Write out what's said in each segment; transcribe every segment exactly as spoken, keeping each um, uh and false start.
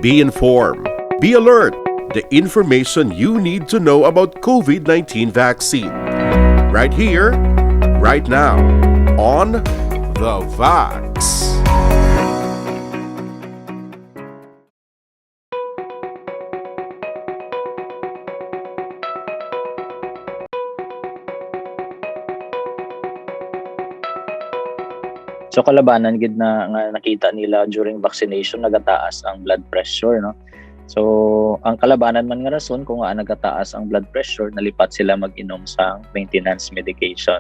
Be informed. Be alert. The information you need to know about COVID nineteen vaccine. Right here, right now, on The Vax. So kalabanan gid na nga nakita nila during vaccination nagataas ang blood pressure, no? So ang kalabanan man nga rason kung nga nagataas ang blood pressure, nalipat sila mag-inom sang maintenance medication.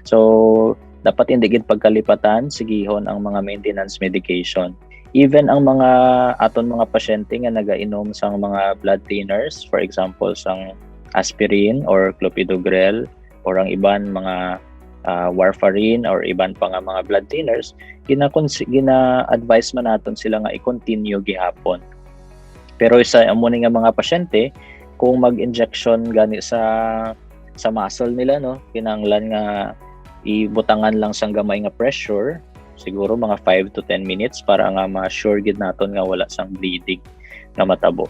So dapat hindi gid pagkalipatan, sigihon ang mga maintenance medication. Even ang mga aton mga pasyente nga nagainom sang mga blood thinners, for example sang aspirin or clopidogrel or ang iban mga ah, warfarin or iban pa nga mga blood thinners, gina-cons- gina-advise man naton sila nga i-continue gihapon. Pero sa amo ni nga mga pasyente, kung mag-injection gani sa sa muscle nila, no, kinahanglan nga ibutangan lang sang gamay nga pressure, siguro mga five to ten minutes para nga ma-sure gid naton nga wala sang bleeding nga matabo.